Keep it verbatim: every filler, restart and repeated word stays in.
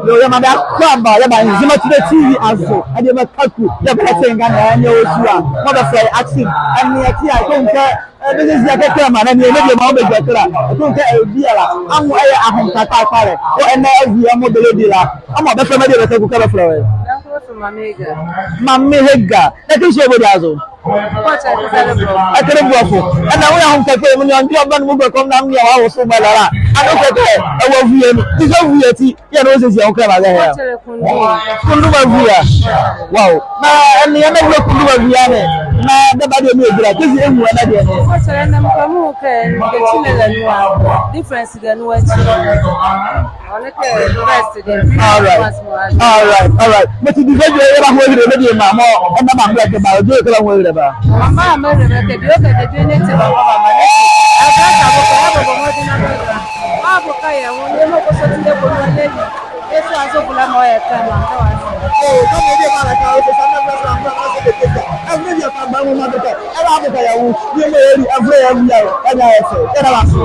Yo, yɛmaa bɛ akwaaba, yɛba Nzema Today T V azo. Adiema Kaku, yɛba ɛte ɛnga na ɛnea wɔ sua. Mɔɔ bɛfɛlɛ ye Action. Ɛnea ɛte a, ɛkɔnwu kɛ, ɛ, bɛziezie kɛkala maa, na ɛnea ɛnea bie maa wɔ bɛdwɛkɛ la. Ɛkɔnwu kɛ, ɛ, biala, anwo ɛyɛ ahomeka kpalɛ kpalɛ. Ɔ, ɛnɛ ɛvi ɛmɔ bɛlɛdi la. Ɔmɔ bɛfɛlɛ Madi Bɛtɛku kɛ bɛfɛlɛ wɔ ɛ. Mame Hagar. Mame Hagar. Ɛkɛ nso bɔ di azo. Ɛkɛ ne boafo. Ɛnɛ wɔ yɛ ahomeka kɛ, menea ɔnde ɔba ne mɔɔ guakɔnɔ na menea ɔwɔ so mɔɔ ɛlɛra. Ɛnee ɔkɛ kɛ, ɛwɔ avuyie nu. Te sɛ avuyie ati, yɛɛ na wɔziezie wɔ kɛ maa ɛhye a. Kunduma avuyie a. Wow. Na ɛnea na ɛwɔ Kunduma avuyie ne. Na dɛba deɛ ne ɛdila. Kɛzi ɛnwu ɛnɛ deɛ ne. Difference. All right. All right. All right. Mɔti di video yɛba ho ɛhile mediema mɔɔ ɛnɛ mɔɔ kɛ ba, ɔdwo kɛ ba ho ɛhile ba. Mama mɛhile ba kɛ bio kɛ de bio ne te ba ba ma ne. Ɛbra ka bɔ ka ya bɔ bɔ mɔɔ di na bɔ ka. Ba bɔ ka yɛ ho ne mɔɔ kɔ so ti de kɔ no ne bi. Eso azo bula mɔɔ yɛ ka ma ka wa. Oh, kama ndiye mara ka o sa na bla bla bla bla. Ɛnɛ yɛ ka ba mo ma bɔ ka. Ɛbra bɔ ka yɛ ho. Yɛ mɔɔ yɛ di ɛfɛlɛ yɛ wu ya. Ɛnɛ yɛ fɛ. Ɛnɛ ba so.